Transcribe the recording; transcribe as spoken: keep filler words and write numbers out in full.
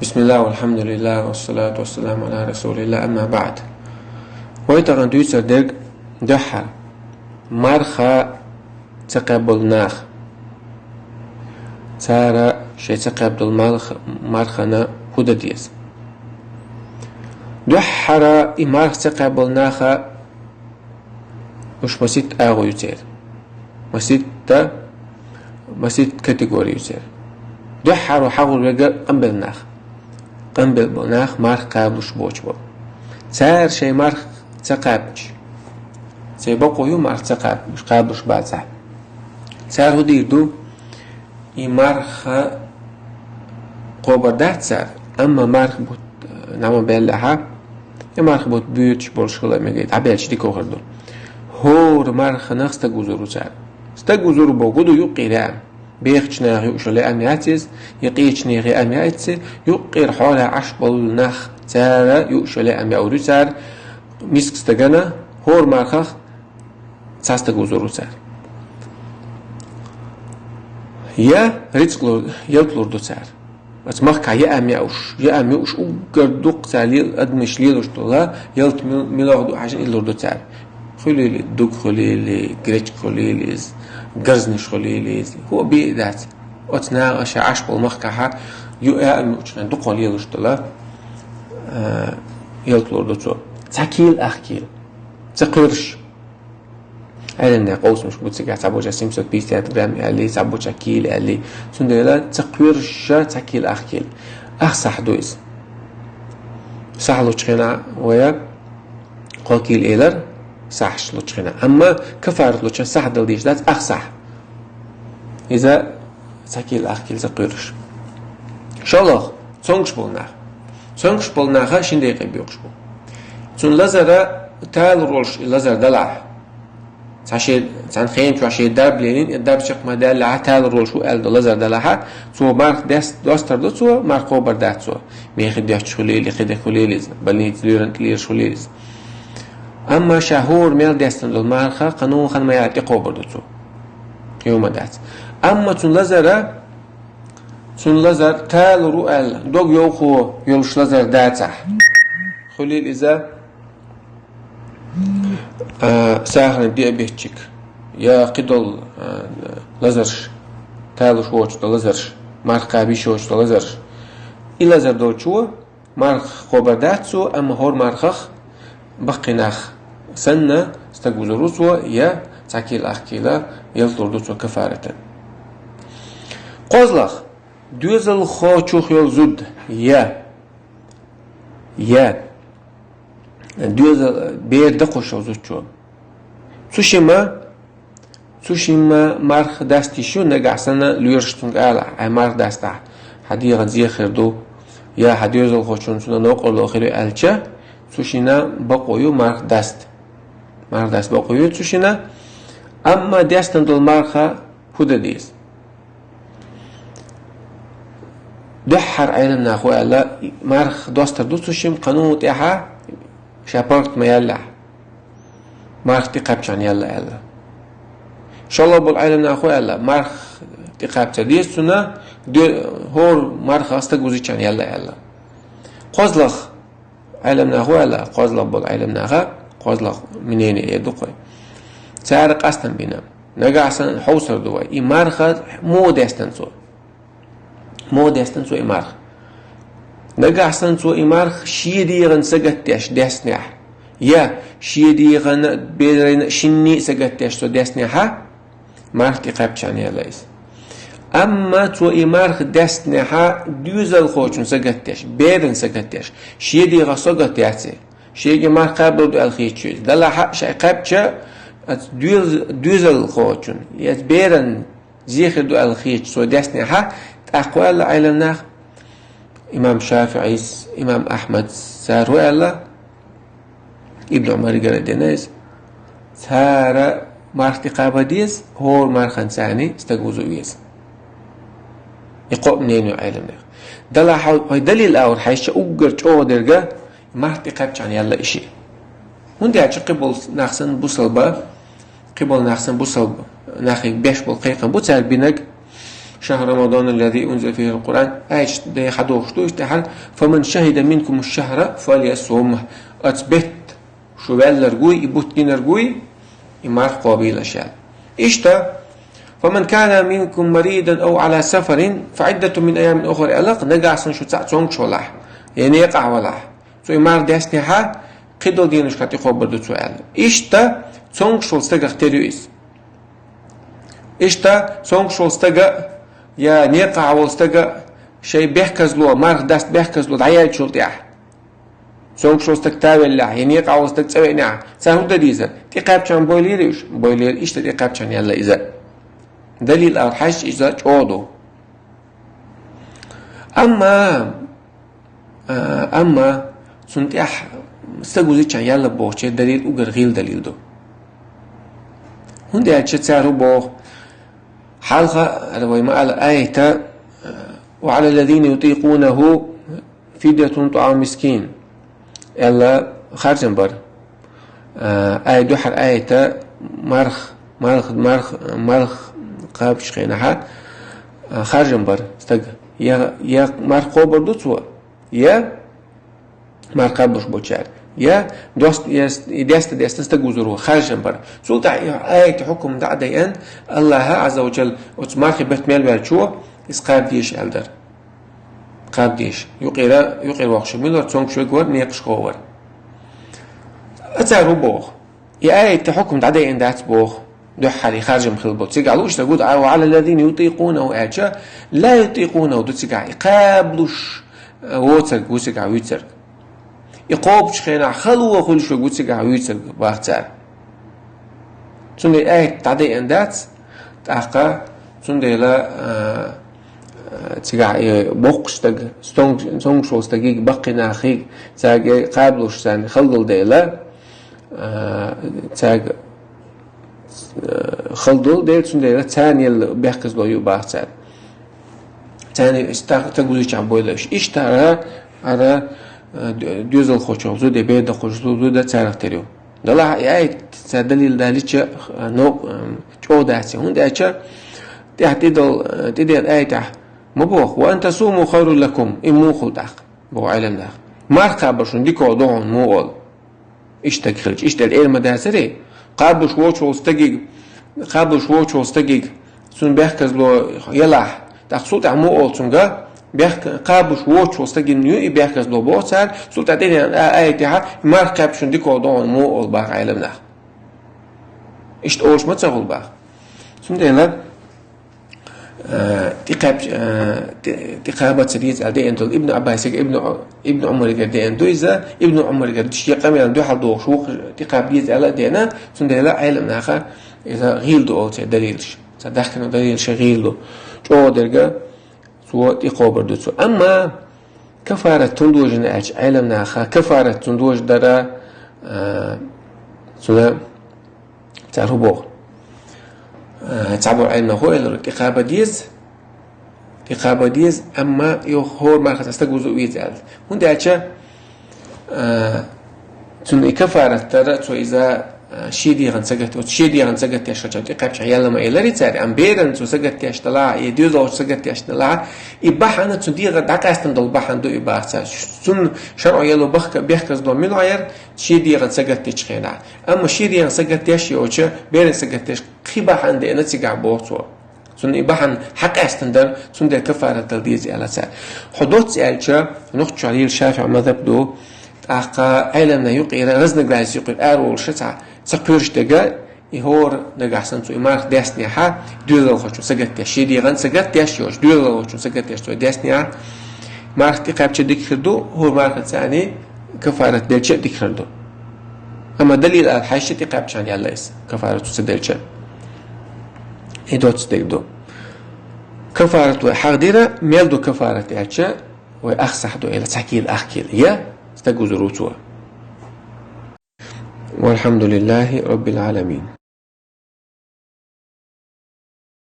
بسم الله والحمد لله والصلاة والسلام على رسول الله، أما بعد. Вай тахана дуьйцур дерг дуьххьара марха ца кхаьбна нах. Цара шоай ца кхаьбна долу марх-, мархана хӀун дан деза. Дуьххьара и марха ца кхаьбна наха уьш масийтта агӀо ю церан. Масийтта, масийтта категори ю церан. Дуьххьара хьагӀур верг къамбелла нах. Къамбелла болу нах марха кхабалуш боцуш болу. Цара шайн марха ца кхаьбча, церан бакъо ю марха ца кхаьб-, кхабалуш бацахь. Цара хӀун дийр ду? И марха кхобур дац цара, амма марха бутт, э, нама беллехьа, и марха бутт буьйцуш болуш хила а мегий, дӀабелча дика хир ду. ХӀора марханах стаг вузур ву цара. Стаг вузур бохург ду юккъера яа. Бехачу наха юуш йолу яа ма яц иза, я къечу нехан яа ма яц иза, юккъера хьолехь Ӏаш болу нах цара юуш йолу яа ма яур ю цара, миска стагана, хӀора мархах цхьа стаг вузур ву цара. Я рицкъ лур, ялта лур ду цара. Оцу махкахь яа ма яуш, яа ма юуш уггар дукха цара ле-, адамаш лелош долу, ялта мил-, милох ду хьажа и лур ду цара. Хуьлийла, дог хуьлийла, гречка хуьлийла иза, гарзнаш хуьлийла иза. ХӀун а бен а дац. Оцу наха ша Ӏаш болу махкахь ю-, яа ма юучу хенахь дукха лелош долу, а, ялта лур ду цо. Цхьа кийла, ах кийла. Ца кхуьраш. Ӏеламнаха къовсамаш бу цигахь, цхьаболчара семьсот пятьдесят грамм аьлла, цхьаболчара кийла аьлла. Цундела ца кхуьраш цхьа кийла, ах кийла. Ах сахь ду иза. Сахь лучу хенахь вай кхо кийла элира, сахьаш лучу хенахь. Амма кафарат лучу хенахь сахь дала дезаш дац, ах сахь. Иза цхьа кийла, ах кийла ца кхуьраш. ШолгӀа, цомгуш болу нах. Цомгуш болу наха шина декъе боькъуш бу. Цуьнан лазара талор волуш и лазар далахь. Цхьа шен, цхьана хенан чохь шен дарба лелийна, и дарба чекх ма даьллехьа, талор волуш ву аьлла долу лазар далахьа, цо марха дес-, достар ду цо, марха кхобур дац цо. Мехи доьттуш хуьлийла, кхидерг хуьлийла иза, больница лоьран тӀе лелаш хуьлийла иза. Амма ша хӀора мел дестина долу марха кхано хан ма яа тӀекхобур ду цо. Кхин хӀума дац. Амма цуьнан лазара, цуьнан лазар талор ву аьлла, дог йовхо йолуш лазар дацахь. Хуьлийла иза, а, сахаран диабетчик, я кхидолу, а, лазарш, талуш воцуш долу лазарш, марха кхаба йиш йоцуш долу лазарш. И лазар долчо марха кхобур дац цо, амма хӀора мархах баккхий нах санна стаг вузур ву цо, я цхьа кийла, ах кийла ялта лур ду цо кафаратан. КхозлагӀа, доьзалхочух йолу зуда, я, я доьзал, бер дакхуш йолу зудчо. Цу шимма, цу шимма марха даста йиш ю, нагахь санна лоьраш цуьнга ала, хьайн марха дастахь, хьан дегӀан зен хир ду, я хьан доьзалхочун цунна новкъарло хир ю аьлча, цу шина бакъо ю марха даста. Марха даста бакъо ю цу шина, амма дестина долу марха хӀун дан деза? Дуьххьара Ӏеламнаха хӀун аьлла, марха достар ду цу шимма кхано тӀаьхьа, ша паргӀат ма яьллехь, марха тӀекхаьбчахьана яьлла аьлла. ШолгӀа болу Ӏеламнаха хӀун аьлла, марха тӀекхаьба ца деза цунна, де-, хӀора марха стаг вузиччахьана яьлла аьлла. КхозлагӀа Ӏеламнаха хӀун аьлла, кхозлагӀа болу Ӏеламнаха, кхозлагӀа мнение эр ду кхой. Цара къастам бина. Нагахь санна хьовсур ду вай. И марха муха дестина цо? Муха дестина цо и марха? Нагахь санна цо и марха шен дегӀан сагатдеш деснехь, я шен дегӀан беран шинний сагатдеш цо деснехьа, марха тӀекхаьбчахьана яьлла иза. Амма цо и марха деснехьа доьзалхочун сагатдеш, беран сагатдеш, шен дегӀах сагат яц и. Шега марха кхабар ду аьлла хеташ ю иза. Далахьа а шайн кхаьбча, оцу доьз-, доьзалхочун, я беран зен хир ду аьлла хеташ цо деснехьа, тӀаккха хӀун аьлла Ӏеламнаха? Имам ШафиӀис, имам Ахьмадс, цара хӀун аьлла? Ибн Ӏумаргара дина иза. Цара марха тӀекхаба деза, хӀора марханца царна стаг вуза веза. И кхоъ мнение Ӏеламнаха. Далахь хьо-, хьайн далил алар хьайша уггар чӀогӀа дерг, марха тӀекхаьбчахьана яьлла и шиъ. ХӀунда аьлча кхиболу нах санна бусалба, кхиболу нах санна бусалба нахе беш болу кхайкхам бу цара бинарг, شهر رمضان الذي أنزل فيه القرآن. Аяташ дӀахьадоагӀаш ду, иштта хьал: فمن شهد منكم الشهر فليصمه. Оцу бетта шу ваьлларгуй, и бутт гинаргуй, и марха кхобийла аша аьлла. Иштта: فمن كان منكم مريضا أو على سفر فعدة من أيام أخر аьлла, нагахь санна шу цхьаъ цомгуш валахь, я некъахь валахь, цо и марха деснехьа, кхидолу денашкахь тӀекхобур ду цо аьлла. Иштта цомгуш волу стагах тера ю иза. Иштта цомгуш волу стага я некъахь волу стага шайн бехказло, марха даста бехказло дӀаяьллачул тӀаьхьа, цомгуш волу стаг тавеллехь, я некъахь волу стаг цӀа веънехь, цара хӀун дан дезара? ТӀекхаьбчарна бойла ера уьш? Бойла ера, иштта тӀекхаьбчарна яьлла иза. Далил ала хьаьжча, иза чӀогӀа ду. Амма, а, амма цунна тӀехь стаг вузичарна яьлла бохучеран далил уггар гӀийла далил ду. ХӀунда аьлча цара хӀун боху? Хьалха, ара вай ма-аллара аята, а, وعلى الذين يطيقونه فدية طعام مسكين аьлла харжам бар. А, ай дуьххьара аята марх, марх, марх, марх кхабачу хенахьа, а, харжам бар стаг. Я, я марх кхобур ду цо, я марх кхаблуш болчара, я дост-, я с-, и деста-деста стаг вузур ву, харжам бар. Цул тӀаьхьа и аята хьукам дӀа а дайъан, Аллаха Ӏазза ва Джалла оцу мархи бетта мел ваьллачо иза кхаба дезаш аьлла дара. Кхаба дезаш. Юкъера, юкъера воккхуш мила вара, цомгуш верг вара, некъаш кхо вара. А цара хӀун боху? И аятан хьукам дӀадайъина дац боху, дуьххьара и харжам хилла болу. Цигахь лууш дерг ву, а, وعلى الذين يطيقونه аьлча, لا يطيقونه ду цигахь, и кхаблуш, а, воцург ву цигахь вуьйцург. И кхобучу хенахь хало хуьлуш верг ву цигахь вуьйцург, боху цара. Цундела аят дӀадайъина дац, тӀаккха цундела, а, а, цигахь и боккхуш стаг, стонг-, цомгуш волу стагиг, баккхий нахиг, цаьрга кхаблуш царна хала долу дела, а, цаьрга, а, хала долу дела, цундела царна елла бехказло ю, боху цара. Царна стаг, стаг вузичарна бойла уьш. Иштта ара, ара, а, д-, доьзалхочух зуда, бер дакхочух зуда царах тера ю. Делахь и аят цара далил далича, а, нов-, а, чӀогӀа дац, хӀунда аьлча тӀехь тӀедал-, а, тӀедеана аятехь ма боху: وأن تصوموا خير لكم, и муха хуьлу тӀаккха, боху Ӏеламнаха. Марха кхабар шуна дика ду хьуна муха олу? Иштта стаг хилча, иштта эр ма дацара, кхаблуш воцуш волу стагиг, кхаблуш воцуш волу стагиг цунна бехказло елахь, тӀаккха цул тӀаьхьа муха олу цуьнга, бехк-, кхаблуш воцуш волу стагана ю и бехказло, боху цара, цул тӀаьхьа тӀедеана а-, аятехьа, марха кхаьбча шуна дика ду хьуна муха олу, боху Ӏеламнаха. Иштта олуш ма ца хуьлу, боху. Цундела, а, тӀекхаьб-, а, тӀе-, тӀекхаба ца деза аьлла деана долу Ибн Ӏаббасигара, Ибн Ӏу-, Ибн Ӏумаригара деана ду иза, Ибн Ӏумаригара шен къамелан дуьхьал догӀуш вукху тӀекхаба деза аьлла а деана, цундела Ӏеламнаха иза гӀийла ду олу церан далилаш. Цара дахкино далилаш гӀийла ду. ЧӀогӀа дерг цо тӀекхобур ду цо. Амма кафарат хӀун дожийна аьлча, Ӏеламнаха кафарат цунна дожа дара, а, цунна Цара хӀун боху? Э, цхьаболу Ӏеламнаха хӀун элира: тӀекхаба деза, тӀекхаба деза, амма юха хӀора марха цхьа стаг вуза а веза аьлла. ХӀунда аьлча, э, цунна и кафарат дара, цо иза, э, шен дегӀан сагатдеш, оцу шен дегӀан сагатдеш хилча тӀекхаьбча яьлла ма элира цара, амма берана цо сагатдеш далахь, я доьзалхочо сагатдеш далахь, и бахьана цу дегӀан дӀакъаьстина долу бахьана ду и, боху цара. Цунна шарӀо елла бахка-, бехказло мила яра, шен дегӀан сагатдечу хенахь. Амма шен дегӀан сагатдеш йоцуш, беран сагатдеш кхин бахьана деана цигахь, боху цо. Цунна и бахьана хьакъаьстина дара, цундела кафарат дала деза аьлла цара. Хьо доцца аьлча, нохчо лела ШафиӀ мазхаб ду, тӀаккха Ӏеламнех юкъера, разногласи юкъера ара волуш цхьа, цхьа кхоьруш дерг, и хӀора нагахь санна цо и марха деснехьа, доьзалхочун сагатдеш, шен дегӀан сагатдеш йоцуш, доьзалхочун сагатдеш цо деснехьа, марха тӀекхаьбча дика хир ду, хӀора марха царний кафарат делча а дика хир ду. Амма далил ала хьаьжча, тӀекхаьбчарна яьлла иза, кафарат ца делча. И доцца дерг ду. Кафарат вай хьахдира, мел ду кафарат аьлча, вай ах сахь ду, эла цхьа кийла, ах кийла. Я стаг вузур ву цо. والحمد لله رب العالمين.